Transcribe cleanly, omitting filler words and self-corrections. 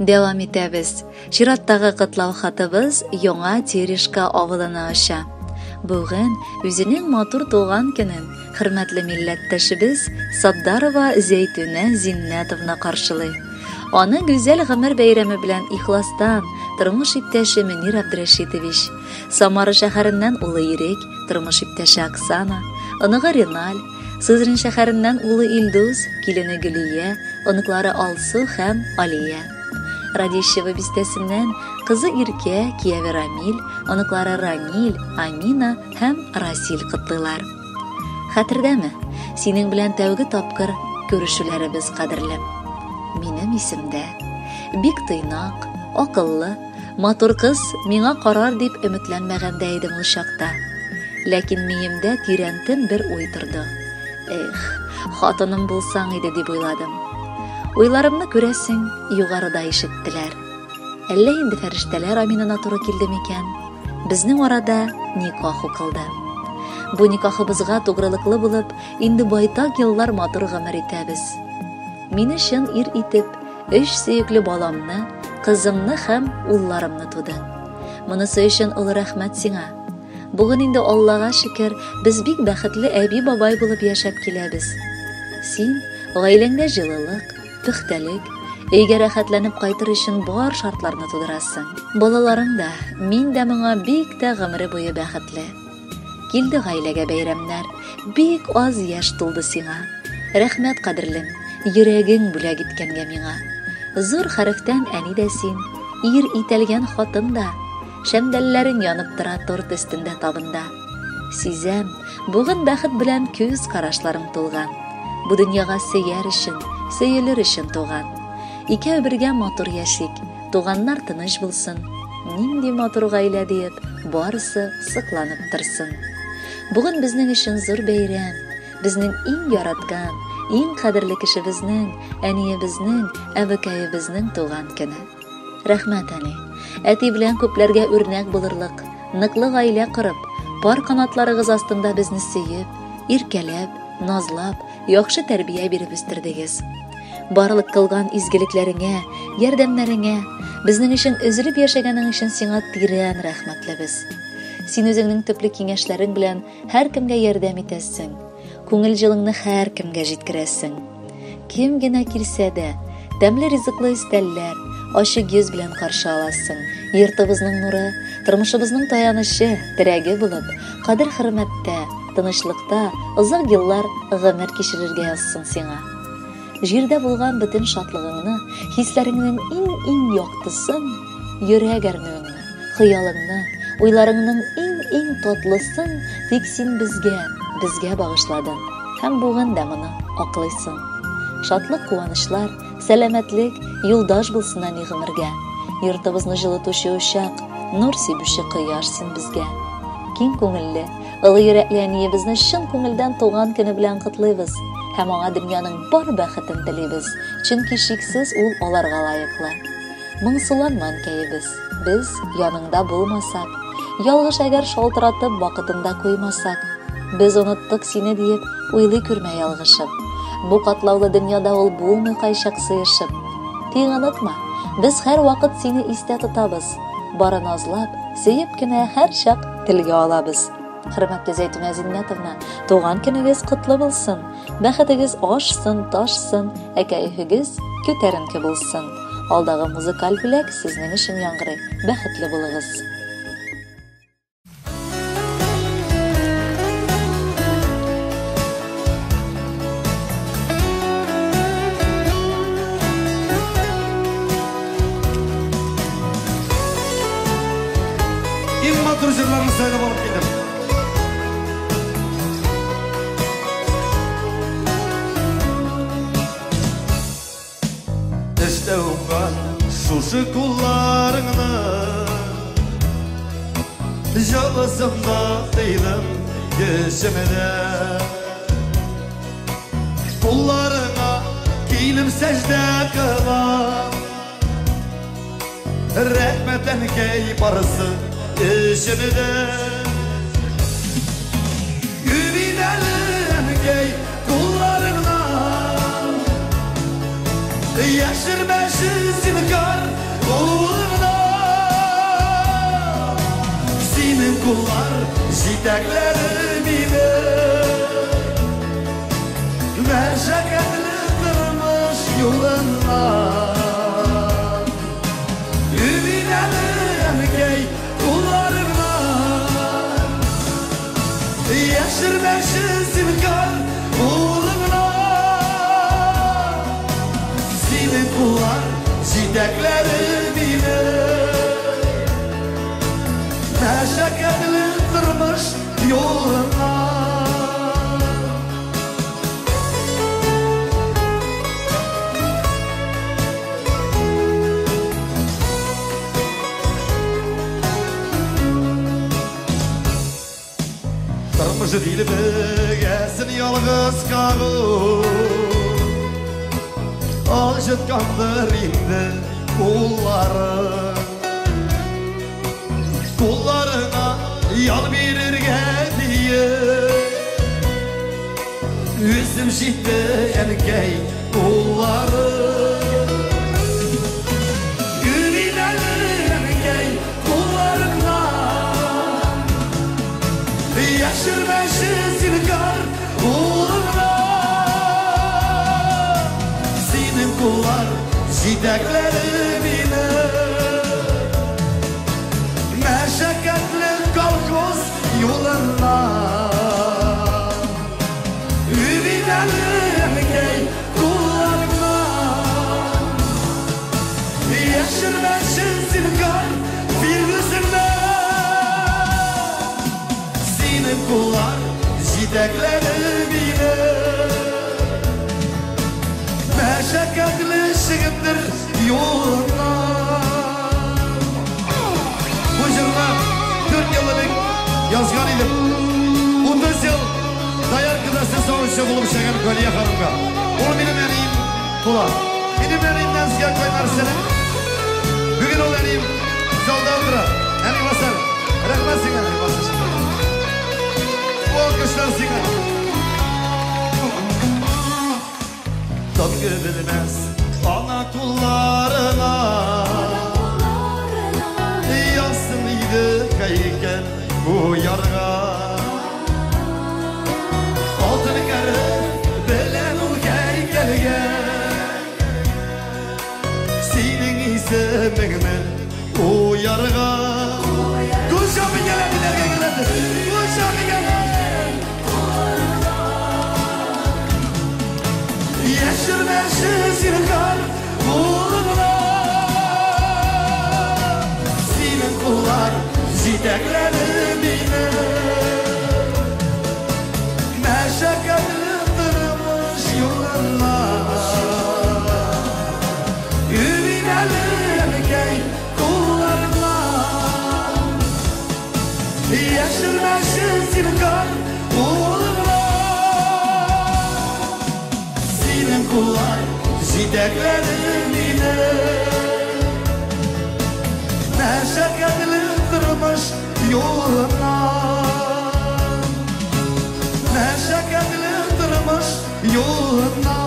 Дәвам итәбез. Чираттагы котлау хатыбыз Яңа Терешка авылына оча. Бүген үзенең матур туган көнен хөрмәтле милләттәшебез Саддарова Зәйтүнә Зиннәтовна каршылый. Аны гүзәл гомер бәйрәме белән ихластан тормыш иптәше Мөнир Абдрәшитович, Самара шәһәреннән улы Ирек, тормыш иптәше Оксана, оныгы Реналь, Сызрань шәһәреннән улы Илдус, килене Гөлия, оныклары Алсу һәм Алия. Радищево бистәсеннән кызы Иркә, кияве Рамил, оныклары Ранил, Амина һәм Расил котлыйлар. Хәтердәме, синең белән тәүге тапкыр күрешүләребез кадерлем. Минем исемдә. Бик тыйнак, акыллы, Матур кыз миңа карар дип өметләнмәгән дә идем ул чакта. Ләкин миемдә тирәнтен бер уй торды. Эх, хатыным булсаң иде дип уйладым. Уйларымны күрәсең, югарыда ишеттеләр. Әллә инде фәрештәләр аминына туры килде микән? Безнең арада никах укылды. Бу никахыбызга тугрылыклы булып, инде байтак еллар матур гомер итәбез. Мине чын ир итеп, өч сөекле баламны, кызымны һәм улларымны тудың. Монысы өчен олы рәхмәт сиңа. Бүген инде Аллага шөкер, без бик бәхетле әби-бабай булып яшәп киләбез. Син гаиләңдә җылылык, пөхтәлек, өйгә рәхәтләнеп кайтыр өчен бар шартларны тудырасың. Балаларың да, мин дә моңа бик тә гомере буе бәхетле. Килде гаиләгә бәйрәмнәр, бик аз яшь тулды сиңа. Рәхмәт, кадерлем, йөрәгең бүләк иткәнгә миңа. Зур хәрефтән әни дә син, ир итәлгән хатын да. Шәмдәлләрең янып тора торт өстендә табында. Сизәм, бүген бәхет белән күз карашларың тулган. Бу дөньяга сөяр өчен, сөелер өчен туган. Икәү бергә матур яшик, Туганнар тыныч булсын, нинди матур гаилә диеп, барысы сокланып торсын. Бүген безнең өчен зур бәйрәм. Безнең иң яраткан, иң кадерле кешебезнең, әниебезнең, әбекәебезнең туган көне. Рәхмәт, әни. Әти белән күпләргә үрнәк булырлык, ныклы гаилә корып, пар канатларыгыз астында безне сөеп, иркәләп, назлап, яхшы тәрбия биреп үстердегез. Барлык кылган изгелекләреңә, ярдәмнәреңә, безнең өчен өзелеп яшәгәнең өчен сиңа тирән рәхмәтлебез. Син үзеңнең төпле киңәшләрең белән һәркемгә ярдәм итәсең. Күңел җылыңны һәркемгә җиткерәсең. Кем генә килсә дә, тәмле ризыклы өстәлләр, ачык йөз белән каршы аласың. Йортыбызның нуры, тормышыбызның таянычы, терәге булып, кадер-хөрмәттә, тынычлыкта озак еллар гомер кичерергә язсын сиңа. Җирдә булган бөтен шатлыгыңны, хисләреңнең иң-иң яктысын, йөрәк әрнүеңне, хыялыңны, уйларыңның иң-иң татлысын тик син безгә, безгә багышладың һәм бүген дә моны аклыйсың. Шатлык-куанычлар, сәламәтлек, юлдаш булсын әни гомергә. Йортыбызны җылытучы учак, нур сибүче кояш син безгә. Киң күңелле, Олы йөрәкле әниебезне чын күңелдән туган көне белән котлыйбыз һәм аңа дөньяның бар бәхетен телибез, чөнки шиксез ул аларга лаеклы. Моңсуланма, әнкәебез, без яныңда булмасак, ялгыш әгәр шалтыратып вакытында куймасак, без оныттык сине диеп уйлый күрмә ялгышып. Бу катлаулы дөньяда ул булмый кайчак сыешып. Тик онытма, без һәрвакыт сине истә тотабыз, бары назлап, сөеп кенә һәрчак телгә алабыз. Хөрмәтле Зәйтүнә Зиннәтовна, туган көнегез котлы булсын. Бәхетегез ашсын, ташсын, ә кәефегез күтәренке булсын. Алдагы музыкаль бүләк сезнең өчен яңгырый. Бәхетле булыгыз. Иң матур җырларны сайлап алып килдем. Эштә уңган шушы кулларыңны Җылысында тыйдым йөземдә. Кулларыңа килеп сәҗдә кылам. Рәхмәт әнкәй барысы өчен дә. Үбим әле әнкәй кулларыңнан. Яшермәче зинһар кулыңнан. Синең куллар җитәкләде мине мәшәкатьле тормыш юлыннан. Үбинәле әнкәй кулларыңнан. Яшермәче зинһар кулыңнан. Синең куллар җитәкләде мине мәшәкатьле тормыш юлыннан. Тормыш дилбегәсен ялгыз кагу алҗыткандыр инде куллары. Кулларыңа ял бирергә диеп үзем җитте әнкәй куллары. Үбинәле әнкәй кулларыңнан. Яшермәче зинһар кулыңнан. Синең куллар җитәкләде мине мәшәкатьле колхоз юлыннан. Үбинәле әнкәй кулларыңнан. Яшермәче зинһар фирдүсеңнән. Синең куллар җитәкләде мине мәшәкатьле чыгымдыр юлыннан. Бу җырны 4 ел элек язган идем. 30 ел дояркада сөт савучы булып эшләгән Галия ханымга. Ул минем әнием була. Минем әниемнән сезгә кайнар сәлам. Бүген ул әнием залда утыра. Әни басар. Рәхмәт сиңа, әни басар. Бу алкышлар сиңа. Тынгы белмәс ана кулларына язсын иде һәйкәл куярга. Алтын хәреф белән ул һәйкәлгә синең исемеңне куярга. Кул чабып әниләргә генә. Кул чабып. Яшермәче зинһар кулыңнан. Синең куллар җитәкләде мине мәшәкатьле тормыш юлыннан. Үбинәле әнкәй кулларыңнан. Яшермәче зинһар кулыңнан. Синең куллар җитәкләде мине мәшәкатьле тормыш юлыннан. Мәшәкатьле тормыш юлыннан.